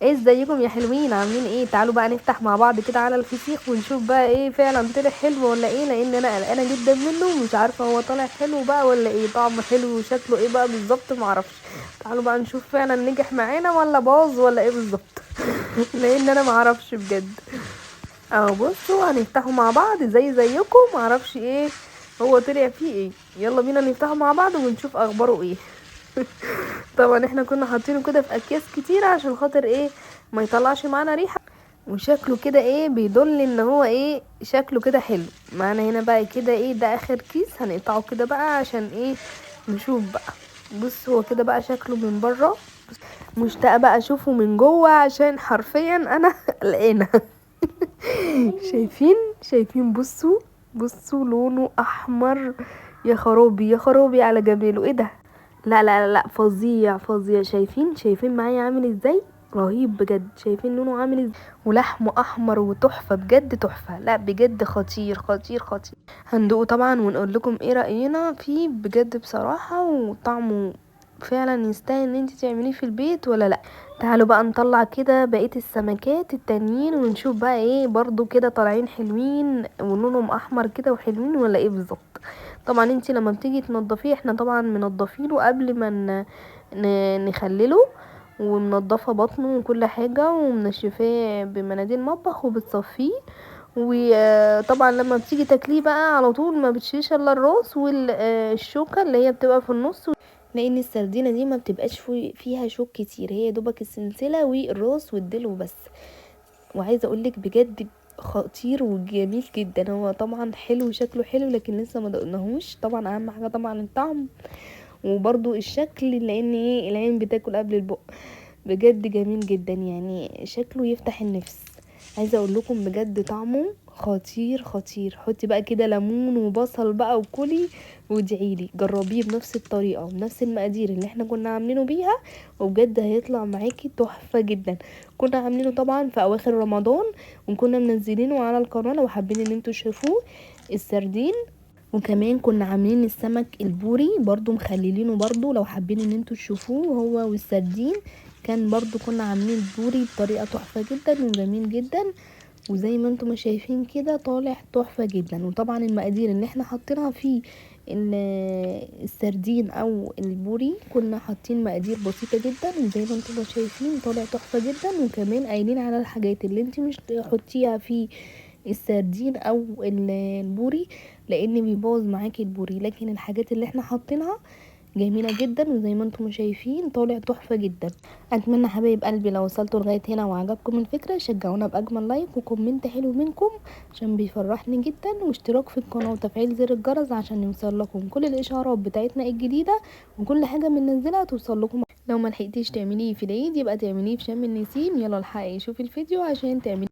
ازيكم يا حلوين؟ عاملين ايه؟ تعالوا بقى نفتح مع بعض كده على الفسيخ ونشوف بقى ايه فعلا طلع حلو ولا ايه، لان انا قلقانة جدا منه ومش عارفه هو طالع حلو بقى ولا ايه، طعمه حلو وشكله ايه بقى بالظبط معرفش. تعالوا بقى نشوف فعلا نجح معانا ولا باظ ولا ايه بالظبط لان انا معرفش بجد. اهو بصوا هنفتحه مع بعض زي زيكم، معرفش ايه هو طلع فيه ايه. يلا بينا نفتحه مع بعض ونشوف اخباره ايه. طبعا احنا كنا حاطينه كده في اكياس كتيرة عشان خاطر ايه ما يطلعش معانا ريحة، وشكله كده ايه بيدل ان هو ايه شكله كده حلو معانا. هنا بقى كده ايه ده اخر كيس هنقطعه كده بقى عشان ايه نشوف بقى. بص هو كده بقى شكله من بره، مشتاقة بقى اشوفه من جوه عشان حرفيا انا قلقانة. شايفين بصوا لونه احمر، يا خرابي يا خرابي على جماله، ايه ده؟ لا لا لا لا، فظيع فظيع. شايفين معايا عامل ازاي؟ رهيب بجد. شايفين لونه عامل ازاي؟ ولحمه احمر وتحفه بجد، تحفة، لا بجد خطير خطير خطير. هندوقه طبعا ونقول لكم ايه راينا فيه بجد بصراحة، وطعمه فعلا يستاهل ان انت تعمليه في البيت ولا لا. تعالوا بقى نطلع كده بقية السمكات التانيين ونشوف بقى ايه برضو كده طالعين حلوين ولونهم احمر كده وحلوين ولا ايه بالظبط. طبعا انت لما بتيجي تنضفيه، احنا طبعا منضفينه قبل ما نخلله، ومنضفه بطنه وكل حاجة، ومنشفاه بمناديل مطبخ وبتصفيه. وطبعا لما بتيجي تاكليه بقى على طول ما بتشيلش الا الراس والشوكه اللي هي بتبقى في النص، لان السردينه دي ما بتبقاش فيها شوك كتير، هي دوبك السلسلة والراس والديل وبس. وعايزه اقولك بجد خطير وجميل جدا. هو طبعا حلو شكله حلو، لكن لسه ما دقناهوش. طبعا اهم حاجة طبعا الطعم وبرضو الشكل، لان ايه العين بتاكل قبل البق. بجد جميل جدا، شكله يفتح النفس. عايزه اقول لكم بجد طعمه خطير خطير. حطي بقى كده ليمون وبصل بقى وكلي وادعيلي. جربيه بنفس الطريقة وبنفس المقادير اللي احنا كنا عاملينه بيها، وبجد هيطلع معاكي تحفة جدا. كنا عاملينه طبعا في اواخر رمضان، وكنا منزلينه على القناة لو حابين ان انتوا تشوفوه السردين. وكمان كنا عاملين السمك البوري برضو مخللينه برضو لو حابين ان انتوا تشوفوه هو والسردين، كان برضو كنا عاملين البوري بطريقة تحفة جدا وجميل جدا، وزي ما انتم ما شايفين كده طالع تحفة جدا. وطبعا المقادير اللي احنا حاطينها في السردين او البوري كنا حاطين مقادير بسيطة جدا، وزي ما انتم ما شايفين طالع تحفة جدا. وكمان قايلين على الحاجات اللي انت مش تحطيها في السردين او البوري لان بيبوظ معاكي البوري، لكن الحاجات اللي احنا حاطينها جميلة جدا، وزي ما انتم شايفين طالع تحفة جدا. اتمنى حبايب قلبي لو وصلتوا لغاية هنا وعجبكم الفكرة شجعونا باجمل like و comment حلو منكم عشان بيفرحني جدا، واشتراك في القناة وتفعيل زر الجرس عشان يوصل لكم كل الاشعارات بتاعتنا الجديدة وكل حاجة بننزلها توصل لكم. لو ما لحقتيش تعمليه في العيد يبقى تعمليه في شم النسيم. يلا الحقي شوفي الفيديو عشان تعمليه.